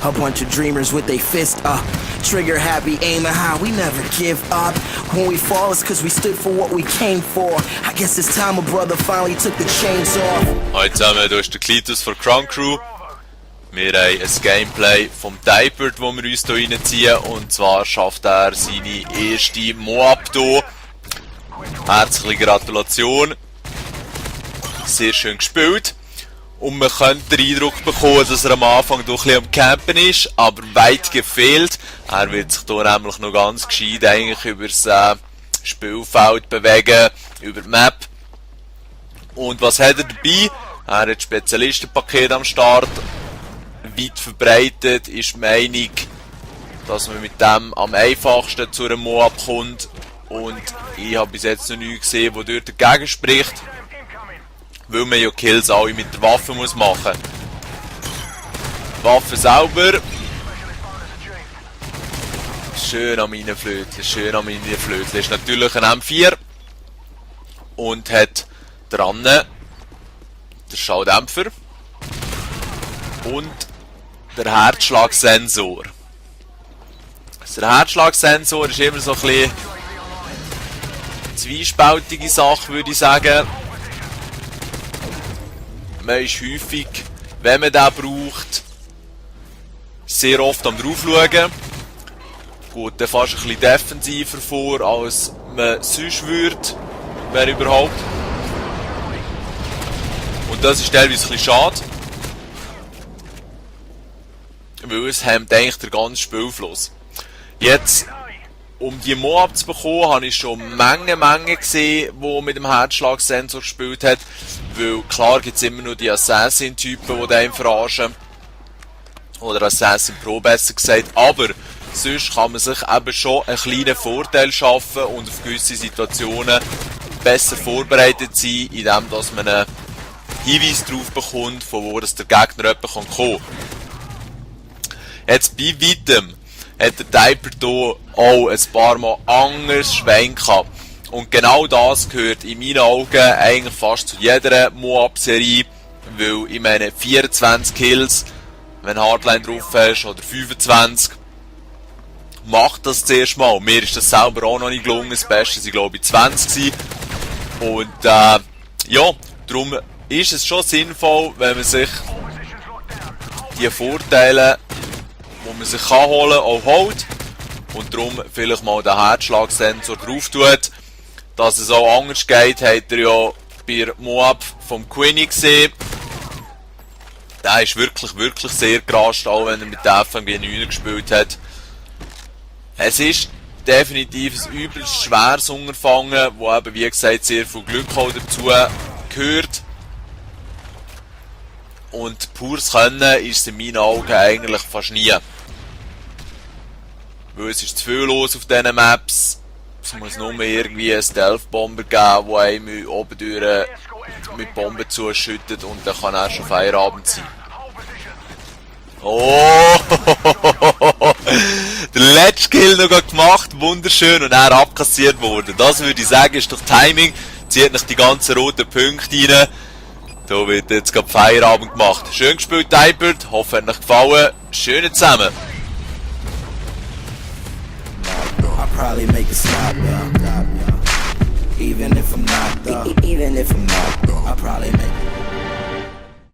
A bunch of dreamers with their fist up. Trigger happy, aiming high, we never give up. When we fall, it's cause we stood for what we came for. I guess it's time a brother finally took the chains off. Hallo zusammen, hier ist der Klitus von Crown Crew. Wir haben ein Gameplay vom Typert, das wir uns hier reinziehen. Und zwar schafft er seine erste Moab hier. Herzliche Gratulation. Sehr schön gespielt. Und man könnte den Eindruck bekommen, dass er am Anfang doch ein bisschen am Campen ist, aber weit gefehlt. Er wird sich hier nämlich noch ganz gescheit eigentlich über das Spielfeld bewegen, über die Map. Und was hat er dabei? Er hat Spezialistenpaket am Start. Weit verbreitet ist die Meinung, dass man mit dem am einfachsten zu einem Moab kommt. Und ich habe bis jetzt noch nichts gesehen, der dort dagegen spricht. Weil man ja Kills alle mit der Waffe muss machen. Waffe sauber. Schön an meinen Flöten, schön an meinen Flöten. Ist natürlich ein M4. Und hat dran den Schalldämpfer. Und der Herzschlagsensor. Der Herzschlagsensor ist immer so ein bisschen zwiespältige Sache, würde ich sagen. Man ist häufig, wenn man den braucht, sehr oft am drauf schauen. Geht dann fast ein bisschen defensiver vor, als man sonst würde, wenn überhaupt. Und das ist teilweise ein bisschen schade. Weil es hemmt eigentlich den ganzen Spielfluss. Jetzt, um die Moab zu bekommen, habe ich schon Menge gesehen, die mit dem Herzschlagsensor gespielt hat. Weil klar gibt es immer nur die Assassin-Typen, die den verarschen. Oder Assassin Pro besser gesagt. Aber sonst kann man sich eben schon einen kleinen Vorteil schaffen und auf gewisse Situationen besser vorbereitet sein, indem dass man einen Hinweis darauf bekommt, von wo das der Gegner kommen kann. Jetzt bei weitem hat der Typert hier auch ein paar Mal anders Schwenk gehabt. Und genau das gehört in meinen Augen eigentlich fast zu jeder Moab-Serie, weil ich meine 24 Kills, wenn Hardline drauf hast, oder 25, macht das zuerst mal. Mir ist das selber auch noch nicht gelungen, das Beste sind glaube ich 20 gewesen. Und ja, darum ist es schon sinnvoll, wenn man sich die Vorteile, die man sich holen kann, auch holt. Und darum vielleicht mal den Herzschlagsensor drauf tut. Dass es auch anders geht, hat er ja bei Moab vom Quinny gesehen. Der ist wirklich sehr gerascht, auch wenn er mit der FMG 9 gespielt hat. Es ist definitiv ein übelst schweres Unterfangen, wo eben wie gesagt sehr viel Glück auch dazu gehört. Und pures Können ist es in meinen Augen eigentlich fast nie. Weil es ist zu viel los auf diesen Maps. Es muss nur irgendwie einen Stealth-Bomber geben, der einem oben durch mit Bomben zuschüttet und dann kann er schon Feierabend sein. Oh! Der letzte Kill noch gemacht, wunderschön, und er abkassiert worden. Das würde ich sagen, ist doch Timing. Zieht nicht die ganzen roten Punkte rein. Da wird jetzt gerade Feierabend gemacht. Schön gespielt, Typert. Hoffe, hat euch gefallen. Schöne zusammen. I'll probably make it stop, yeah. Even if I'm not, I'll probably make it